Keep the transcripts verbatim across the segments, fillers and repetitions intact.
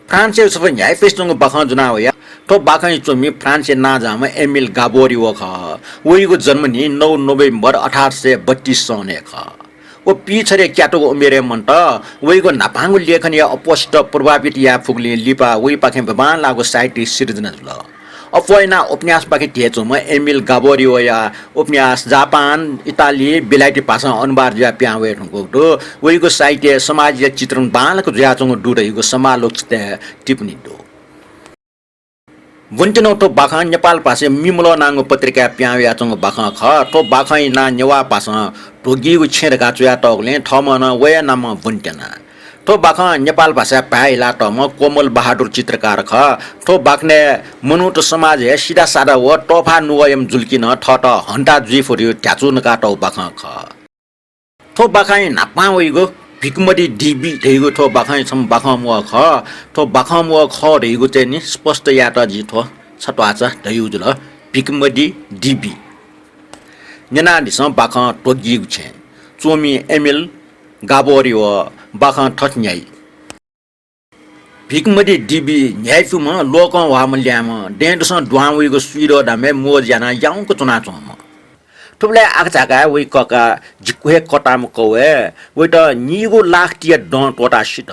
फ्रान्सय् छपु न्ह्याइपुसे च्वंगु बाखं ज्वना वया। थ्व बाखंया च्वमि फ्रान्सया नांजाःम्ह एमिल गाबोरियो खः। वइगु जन्म न्हि नौ नोभेम्बर अठार सय बत्तीस सनय् खः। व पीछर्या क्यातुगु उमेरय् मन्त। वइगु न्हापांगु लेखनया अप्वःसित प्रभावित याये फुगुलिं लिपा वइपाखें बांलाःगु साहित्य सिर्जना जुल। अप्वः यानाः उपन्यासपाखे ध्येच्वंम्ह एमिल गाबोरियोया उपन्यास जापान, इटाली, बेलायती भाषां अनुवाद जुयाः पिहां वये धुंकूगु दु। वइगु साहित्यय् समाजया चित्रण बांलाक जुयाच्वंगु दु धइगु समालोचकतय् टिप्पणी दु। वन्त्यनाव थ्व बाखं नेपाल भाषाय् मिमलः नांगु पत्रिकाय् पिहां वयाच्वंगु बाखं खः। थ्व बाखंया नां नेवाः भाषां ध्वगीगु छेँ धकाः च्वयातःगुलिं थःम्हं नं वया नामं वन्त्यना। थ्व बाखं नेपाल भाषाय् भाय् हिलातःम्ह कोमल बहादुर चित्रकार खः। थ्व बाखनय् मनूत समाजय् सिधासाधा व तःफा नुगःयाम्ह जुल कि नं थःत हन्ता जुइ फु धइगु ध्याचु नकातःगु बाखं खः। थ्व बाखंया न्हापां वइगु भिकमदि डिबी धइगु थ्व बाखंया छम्ह बाखं म्वः खः। थ्व बाखं म्वः खः धइगु चाहिँ नि स्पष्ट यायेत जिं थ्व छत्वाःचा धयागु जुल, भिकमदि डिबी। न्यनादिसँ बाखं ध्वगीगु छेँ। च्वमि एमिल गाबोरियो बाखं थथे न्ह्याइ। भिकमदि डिबी न्ह्याइपुम्ह, लोकं ह्वाःम्ह ल्याय्म्ह, दँय्‌दसं दुहां वइगु स्वीदँ धामय् मोज यानाः याउँक च्वनाच्वंम्ह। थुबलय् आकाझाकाय् वइ कका जिक्व हे कताःम्ह कौवाय् वइत नीगू लाख तिया दँ त्वःताः सित।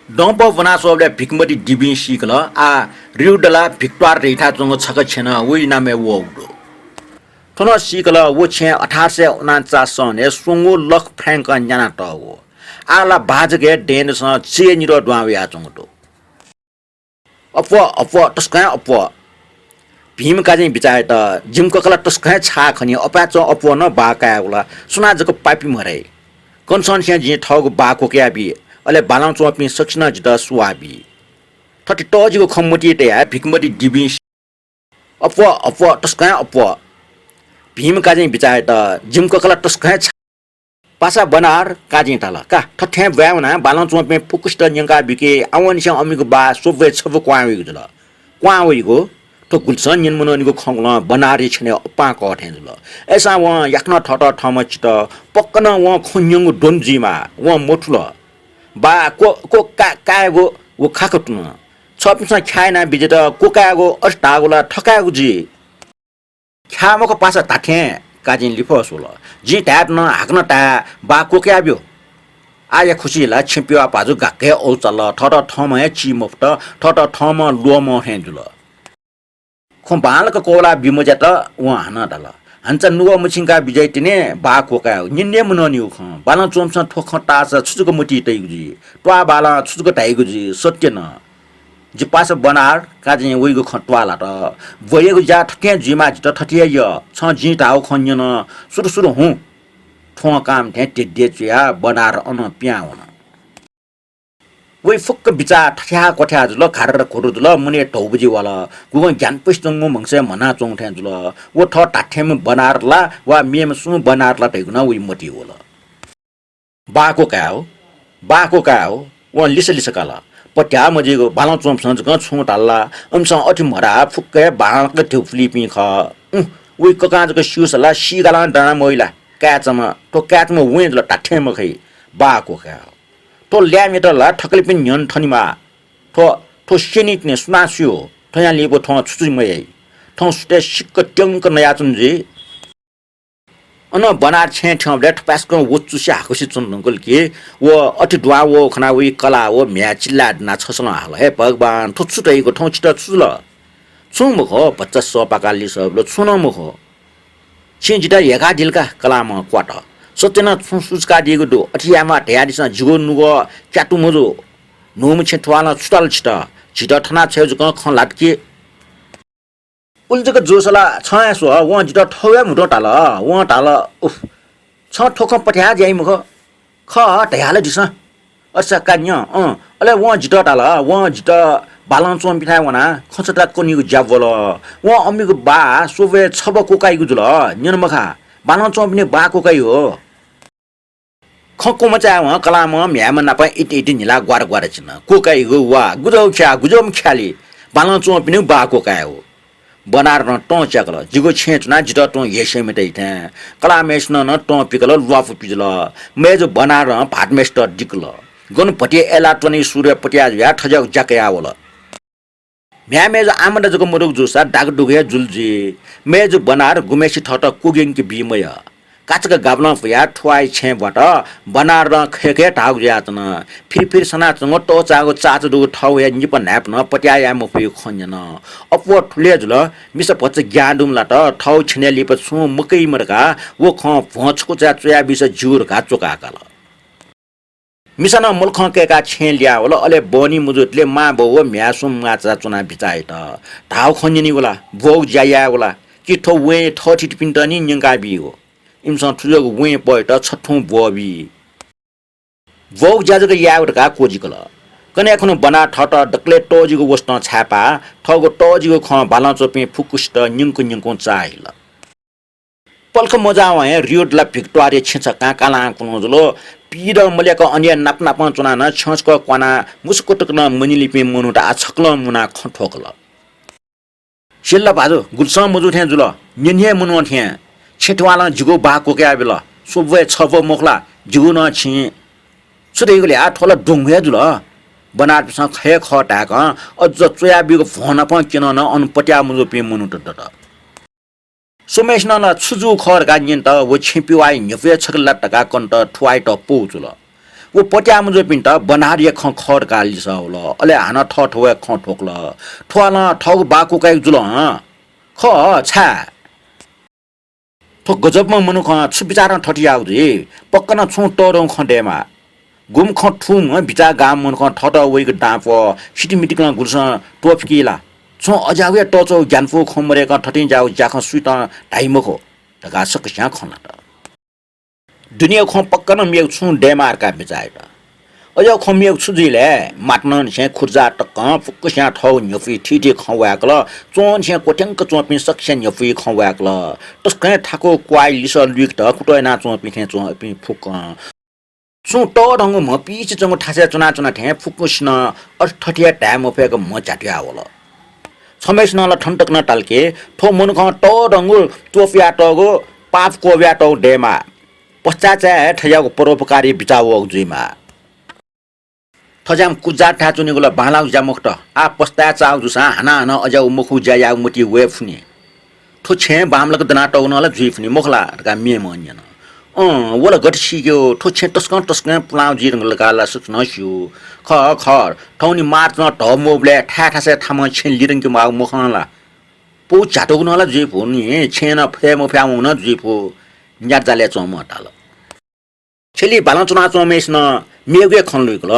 दँपः ब्वनाच्वंबलय् भिकमदि डिबिं सीकल, आः रिउ द ला भिक्टोयर धइथाय् च्वंगु छकः छेँ नं वइ नामय् वःगु दु। थ्व नं सीकल, व छेँ अठार सय उनान्चास सनय् स्वंगू लख फ्र्याङ्कं न्यानातःगु। आः ला बाजगय् दँय्‌दसं चय् निदँ दुहां वयाच्वंगु दु। अप्वः, अप्वः, तसकं हे अप्वः। भीम काजीं बिचाः यात, जिमि कका ला तसकं हे छाः खनी, अपाय्‌चं अप्वः नं बाः कायेगु ला सुनां जक पापी मदइ। कन्हय् निसें जिं थःगु बाः क्वकयाबी, अले बालं च्वंपिं सकसिनं जितः सुवाः बी। थथे तःजिगु खँ मतिइ तयाः भिकमदि डिबिं सी। अप्वः, अप्वः, तसकं हे अप्वः। भीम काजीं बिचाः यात, जिमि कका ला तसकं हे छाः। पासा बनार काजीं धाल, का, थथें ब्वाँय् वनाः बालं च्वंपिं फुक्कसित न्यंका बिकि, आवंनिसें अमिगु बाः स्वब्वय् छब्व क्वहां वइगु जुल। क्वहां वइगु, थ्व गुलिसं न्यने मनंनिगु खँग्वलं बनारया छ्यनय् अप्पां कः थें जुल। अय्‌सां वं याकनं थःत थःम्हं चित, पक्क नं वं खँ न्यंगु द्वन्द्व जुइमाः, वं मथुल। बाः क्व, क्व का, कायेगु व खाखा तुं। छःपिन्सं ख्याः यानाः बिज्यात, क्व कायेगु अथे धाःगु ला थकायेगु जुइ। ख्याः मखु पासा धात्थें, काजीं लिफः स्वल। जिं धायेत नं हाकनं धाये, बाः क्वकयाब्यु। आःया खुसिइ ला छेँ पिवाः भाजु गाक्क हे औचाल, थःत थःम्हं हे ची मफुत, थःत थःम्हं ल्वःमं थें जुल। खँ बांलाक कवलाः बी मज्यात, वं हानं धाल, हान्चा नुगः मछिंकाः बिज्याइ तिनि, बाः क्वकायेगु। न्यने हे मनंनिगु खँ। बालं च्वंपिन्सं थ्व खँ ताःसा छु जक मतिइ तइगु जुइ? त्वाः बालं छु जक धाइगु जुइ? सत्य नं। जि पासा बनार, काजीं वइगु खँ त्वाःलात। ब्वयेगु ज्या थथें जुइमाः, जितः थथे हे यः। छं जिं धाःगु खँ न्यन, सुरु सुरु हुँ। थ्वं काम थें ध्येध्येचुयाः बनार अनं पिहां वन। वइ फुक्क बिचाः थथ्याः क्वथ्याः जुल, घारर घुरु जुल, मनय् धौबजि वल। गुगं ज्ञान पसिच्वंगु म्हगसय् म्हनाच्वंगु थें जुल। व थः धात्थेंम्ह बनार ला वा मेम्ह सुं बनार ला धइगु नं वइ मतिइ वल। बाः क्वकायेगु, बाः क्वकायेगु, वं लिसा लिसा काल। पत्याः मजुइगु, बालं च्वंपिन्सं जकं छुं धाल ला, अमिसं अथे मधाः, फुक्क हे बांलाक ध्यबा पुलीपिं खः। उँ, वइ ककां जक स्यूसा ला सीगालं दाना मवइ ला, काय्‌चाम्ह, थ्व काय्‌चाम्ह वँय् जुल धात्थें मखइ, बाः क्वकायेगु। थ्व ल्याय्‌म्हयात ला थकालिपिं न्ह्यःने थनेमाः। थ्व, थ्व स्यनीतिनि सुनां स्यू, थ्वयां लिपा थ्वं छु छु मयाइ। थौं सुथय् सिक्क त्यंक नयाच्वन जुइ। अनं बनार छेँय् थ्यंबलय् थपाय्‌सकं वचुसे हाकुसे च्वने धुंकल कि व अथे दुहां वःगु खनाः वइ कलाः व म्ह्याय् चिल्लाय् दनाः छसलं हाल, हे भगवान, थ्व छु धइगु, थौं छितः छु जुल? छुं मखु, भचा सःपाकाः लिसः बिल, छुं नं मखु। छिं जितः हेकादिल का, कलाःम्हं क्वात। सत्य नं छुं सुचुकादीगु दु, अथे यायेमाः धयादिसँ, जिगु नुगः क्यातु मजू। न्हूम्ह छेँ थुवालं छु धाल छितः? झीत थनाछ्वये जकं खँ ल्हात कि? उलि जक जूसा ला छं हे स्व, वं जितः थौं हे म्हुतुं धाल। वं धाल, उफ, छं थ्व खँ पत्याः ज्याइ मखु। खः धयादिसँ। अच्छा का न्यँ, अँ, अले वं जितः धाल, वं जितः बालं च्वंपिन्थाय् वनाः खँ छता कनीगु ज्या ब्वल। वं अमिगु बाः स्वब्वय् छब्व क्वकाइगु जुल, न्यन मखा, बालं च्वंपिनि बाः क्वकाइ हो। खँ क्वमचाय्‌वं कलाःम्हं म्ह्याय्‌म्ह नाप इतिं इतिं न्हिलाः ग्वारा ग्वारा चिन। क्वकाइगु वा, गुजौ ख्याः, गुजौम्ह ख्यालि, बालं च्वंपिनिगु बाः क्वकायेगु। बनारं तं च्याकल। जिगु छेँय् च्वनाः जितः तुं हेस्यं मते थें। कलाःम्हय्‌सिनं नं तं पिकल, ल्वापु पिजल। मय्‌जु बनारं भाःतम्हय्‌सित दिकल। गन भतिया अय्‌लाः त्वनेगु सुरुया पतिया जुयाः थज्याःगु ज्या कयावल। म्ह्याय् मय्‌जु आमन्त्रण जक मदुगु जूसा दागुदुगु हे जुल जुइ। मय्‌जु बनार गुम्हेसिनं थःत क्वग्यंके बी मयः। काचाक्क गाबलं पुयाः थुवाःया छेँय् ब्वात। बनारं खय्‌खय् धाःगु जुयाच्वन। फिरफिर सनाच्वंगु तःचाःगु चाचा दुगु थःगु हे निपा न्हाय्‌पनं पतिया याये मफुइगु खँ न्यन। अप्वः थुलि हे जुल। मिसा भचा ज्ञां दुम्ह लात, थःगु छेनय् लिपा छुं मकइम्ह धकाः व खँ भ्वं छकू च्वयाः च्वयाबीसा ज्यू धकाः च्वकाः काल। मिसां नं मलखं कय्‌काः छेँय् लिहां वल। अले बहनी मजुतले मांबौ व म्ह्याय् स्वम्ह म्वाःचाचा च्वनाः बिचाः यात। धाःगु खँ न्यनीगु ला, ब्वःगु ज्या यायेगु ला, कि थ्व वँय् थःथितिपिन्त निं न्यंकाबीगु? इमिसं थुजःगु वँय् पयेत छथुं ब्वःबी। ब्वःगु ज्या जक यायेगु धकाः क्वजिकल। कन्हय् खुन्हु बनार थःत दकलय् तःजिगु वसतं छाय्‌पाः, थःगु तःजिगु खँ बालं च्वंपिं फुक्कसित न्यंकु न्यंकुं चाःहिल। पलख मज्यावं हे रियो द ला भिक्तोरिया छेँ छकां कालां कुलुं जुल। पीदँ मल्यक अन हे नाप नापं च्वनाः नं छ्यं छकः क्वानाः मुसुकुतुक नं मन्यलीपिं मनूत आः छकलं मुनाः खँ थ्वकल। स्यल ला भाजु, गुलिसं मजू थें जुल, न्यने हे मन्वं थें। छेँ थुवालं जिगु बाः क्वकयाबिल। स्वब्वय् छब्व मखु ला, जिगु नं छिं। छु धइगु ले आः, थ्व ला द्वंगु हे जुल। बनारपिसं खः हे खः धाय्‌कं अझ च्वयाबीगु भ्वं नापं क्यनं नं अन पतिया मजूपिं मनूत दत। स्वम्हेसिनं ला छु जूगु खः धकाः न्यनेत व छेँ पिवाःया न्ह्यःपुया छकः लात धकाः कनेत थुवाःयात पौ जुल। व पतिया मजूपिन्त बनारया खँ खः धकाः लिसः वल। अले हानं थःथवय् खँ थ्वकल। थ्वालं थःगु बाः क्वकाइगु जुल हं। खः, छाय्? थ्व गजबम्ह मनुखं छु बिचारं थथे याःगु जुइ? पक्का नं छुं तःधंगु खँ दयेमाः। गुम्ह खँ थूम्ह बिचाः गाःम्ह मनुखं थःत वइगु दांपः सितिमितिकं गुलिसं त्वःफिकी ला? छुं अज्याःगु हे तःच्वःगु ग्यानापुगु खँ मदय्‌कं थथें ज्याःगु ज्याखँ सुयातं धाइ मखु धकाः सकसियां खँ ल्हात। दुनेया खँ पक्का नं मेगु छुं दयेमाः धकाः बिचाः यात। अज्याःगु खँ मेगु छु जुइ ले? मातनंनिसें खुर्जा तकं फुक्कसियां थःगु न्ह्यःपुइ थीथी खँ वाय्‌कल। च्वंनिसें क्वथ्यंक च्वंपिं सकसियां न्ह्यःपुइ खँ वाय्‌कल। तसकं हे थाकुगु क्वहाया लिसः लुइकेत कुतः यानाच्वंपिं थें च्वंपिं फुक्कं। छुं तःधंगु म्ह पिचिच्वंगु थासय् च्वनाच्वना थें फुक्कसिनं अथे थथे हे धाये मफय्‌क म्ह झ्यातुया वल। छम्हेसिनं ला थन तक नं ताल कि थ्व मनुखं तःधंगु त्वपुयातःगु पाप क्वब्वयातःगु दयेमाः। पश्चाताय् हे थज्याःगु परोपकारी बिचाः वःगु जुइमाः। थज्याःम्ह कुजात थाय् च्वनेगु ला बांलाःगु ज्या मखुत। आः पश्चाताय् चाःगु जूसां हानं हानं अज्याःगु मखुगु ज्या यायेगु मतिइ वये फुनि। थ्व छेँय् बांमलाक दनातःगु नं ला जुइ फुनि मखु ला धकाः मेम्हं न्यन। अँ, व ला गथे सीकेगु? थ्व छेँ तसकं तसकं पुलांगु जुइ धुंकल धकाः ला सकसिनं स्यू। खः, खः, थौंनि मार्चं धः मवःबलय् थाय् थासय् थामं छेँ लिधंके म्वाःगु मखु ला। पौ झ्यातूगु नं ला जुइ फु नि, छेँय् नं फय् मफयावंगु नं जुइ फु। न्यात जालय् च्वंम्हं धाल। छ्यली बालं च्वनाच्वंम्हय्‌सिनं मेगु हे खँ लुइकल।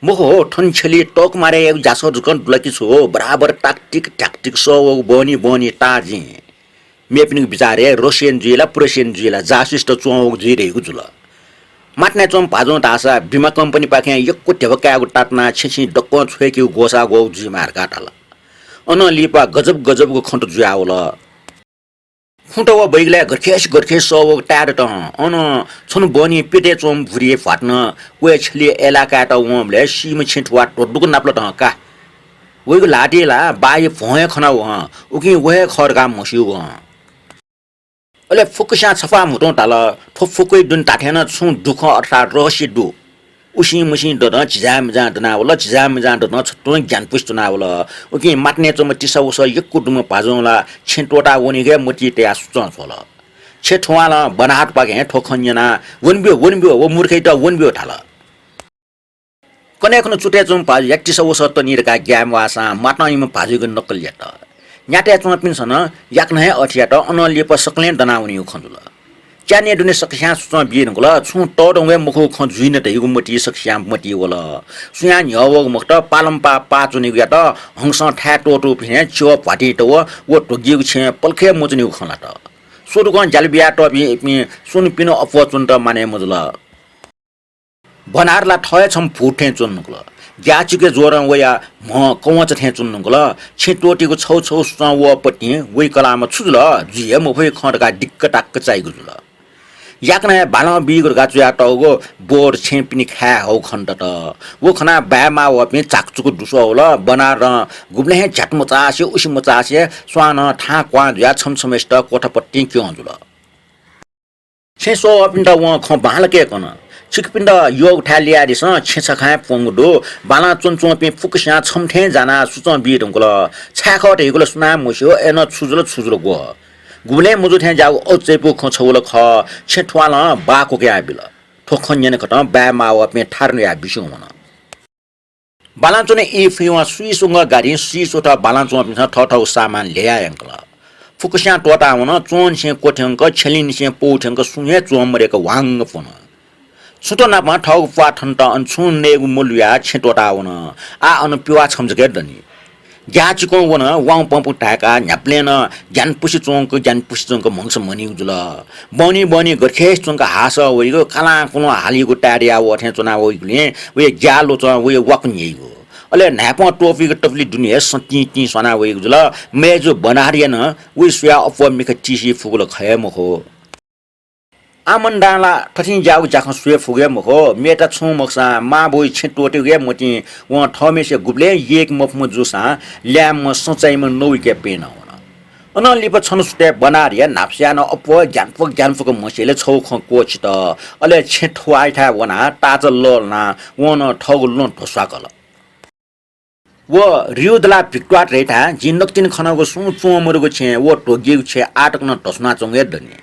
मखु हो, थन छ्यली तःकु मारे यायेगु ज्यासः जकं दु ला कि छु? बराबर ताक्तिक ढ्याक्तिक सः वःगु बहनी बहनी ताः जिं। मेपिनिगु बिचारय् रसियन जुइ ला, प्रसियन जुइ ला, जासुसत च्वं वःगु जुइ धइगु जुल। मातनय् च्वंम्ह भाजुं धाःसा बिमा कम्पनीपाखें यक्व ध्यबा कायेगु तातुनाः छेँछिं दक्वं छ्वय्‌केगु ग्वसाः ग्वःगु जुइमाः धकाः धाल। अनं लिपा गजब गजबगु खँ त जुयावल। खुँत व बैगलय् गरखेसि गरखेसि सः वःगु ताय् दत हं। अन छन्हु बहनी प्यतय् च्वंम्ह बुरिया भ्वातनं क्वय् छ्यली अय्‌लाः कायेत वंबलय् सीम्ह छेँ थुवाः त्वदुक नापलात हं का। वइगु ल्हातय् ला बाःया भ्वं हे खनागु हं, उकिं व हे खः धकाः म्हस्यूगु हं। अले फुक्कस्यां छपाः म्हुतुं धाल, थ्व फुक्कया दुने धात्थें नं छुं दुःख अर्थात् रहस्य दु। उसिं मुसिं दतं झिजाय् मिजां दनावल, झिजाय् मिजां दतं छत्वं ग्यानापुसे च्वनावल। उकिं मातनय् च्वंम्ह तिसा वसः यक्व दुम्ह भाजुं ला छेँ त्वःताः वनेगु हे मतिइ तयाः सुचं छ्वल। छेँ थुवालं बनारपाखें थ्व खँ न्यनाः वने ब्यु, वने ब्यु, व मूर्खयात वने ब्यु धाल। कन्हय् खुन्हु चुतय् च्वंम्ह भाजुया तिसा वसः तनी धकाः ग्याये म्वाःसां मातनं इम्ह भाजुयागु नक्कल यात। न्यातय् च्वंपिन्सं नं याकनं हे अथे यात, अनं लिपा सकलें दनावनीगु खँ जुल। च्यान्हय् दुने सकस्यां सुचं बी धुंकल, छुं तःधंगु हे मखुगु खँ जुइन धइगु मतिइ सकस्यां मतिइ वल। सुयां न्ह्यः वःगु मखुत, पालंपाः पाः च्वनीगुयात हंसं थाय् त्वःतूपिं हे च्यः भ्वातिंत व, व ध्वगीगु छेँय् पलख हे मच्वनीगु खँ ल्हात। स्वदुकं ज्याला बियातःपिं इपिं स्वन्हुपिन्हु अप्वः च्वनेत मानय् मजुल। बनार ला थः हे छम्ह भूत थें च्वने धुंकल। ग्याःचिकुया ज्वरं वयाः म्ह कवंचा थें च्वने धुंकल। छेँ त्वःतीगु छौ छौ सुचं वःपतिं वइ कलाःम्ह छु जुल? जुइ हे मफइ खँ धकाः दिक्क ताक्क चाइगु जुल। याकनं हे बालं बीगु धकाः च्वयातःगु बोर्ड छेँपिनि खाय् हःगु खनेदत। व खनाः बाय् मां वःपिं झाकचुक दुस्वः वल। बनारं गुबलें हे झ्यात मचासे, उसे मचासे स्वां नं थां क्वां जुयाः छम्ह छम्हय्‌सित क्वथापतिं क्यं जुल। छेँ स्वःवःपिन्त वं खँ बांलाक हे कन। छिकपिन्त यःगु थाय् ल्ययादिसँ, छेँ छखाय् प्वंगु दु। बालं च्वनाच्वंपिं फुक्कसियां छम्ह थें जानाः सुचं बी धुंकल। छाय् खः धइगु ला सुनां मस्यू, अय्नं छु जुल छु जुल ग्वः। गुबलें मजू थें ज्याःगु अजू चायापुगु खँ छगू ला खः। छेँ थुवालं बाः क्वकयाबिल। थ्व खँ न्यनेकथं बाय् मावःपिं थारुयाः बिस्युं वन। बालां च्वने ई फुइवं सुइच्वंगः गाधिं सुइच्वथः बालां च्वंपिन्सं थःथःगु सामान ल्ययाः यंकल। फुक्कस्यां त्वःतावन। च्वंनिसें क्वथ्यंक, छ्यलिंनिसें पौथ्यंक सुं हे च्वं मदय्क ह्वांग प्वन। छुत नापं थःगु प्वाः थनेत अन छुं नयेगु मलुयाः छेँ त्वःतावन। आः अन पिवाः छम्ह जक हे दनि। ग्याः चिकं वन, वाउँ पंपु धाय्काः न्ह्याबलें नं ग्यानापुसे च्वंक, ग्यानापुसे च्वंक म्हगस मनीगु जुल। बहनी बहनी गथे च्वंक हासः वइगु, कालांकुलं हालीगु ताय् दयाः वः थें च्वना वइगुलिं वया ग्याः ल्वचं वया वाकु न्ह्यइगु। अले न्हाय्पं त्वपुइगु तपुलि दुने हे सतिं तिं स्वाना वइगु जुल। मय्जु बन्हारिया नं वइ स्वयाः अप्वः मिखा तिसि फुगु ला खः हे मखु। आमन्दां ला थथिं ज्याःगु ज्याखँ स्वये फुगु हे मखु। मेता छुं मखुसां मांबौइ छेँ त्वःतेगु हे मतिं वं थःम्हेसिया गुबलें यय्के मफुम्ह जूसां ल्याय्म्ह सचाइम्ह नवइके प्यनं वन। अनं लिपा छन्हु सुथय् बन्हारिया न्हापास्यां नं अप्वः ग्यानापुक ग्यानापुक म्हस्यलय् छगू खँ क्वःछित। अले छेँ थुवाःयाथाय् वनाः ताःचा लःल्हानाः वं नं थःगु ल्वहं ध्वस्वाकल। व रिउदला भिक्ट्वाः धइथाय् जिं नकतिनि खनागु सुं च्वं मदुगु छेँ व ध्वगीगु छेँ आःतक नं ध्वस्वानाच्वंगु हे दनि।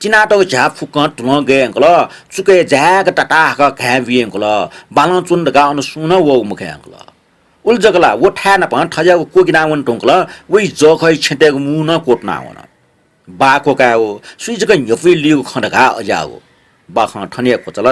चिनातःगु झ्याः फुक्कं धुलं गय् यंकल। चुकय् जाय्क ताताहाकः घाँय् बुइ यंकल। बालं च्वन धकाः अन सुं नं वःगु मखय् यंकल। उलि जक ला व थाय् नापं थज्याःगु क्वगिना वने धुंकल। वइ जःखःया छेँतय्गु मू नं क्वतुना वन। बाः क्वकायेगु, सुइ जक न्ह्यपुइ लुइगु खँ धकाः अज्याःगु। बाखं थन हे क्वचाल।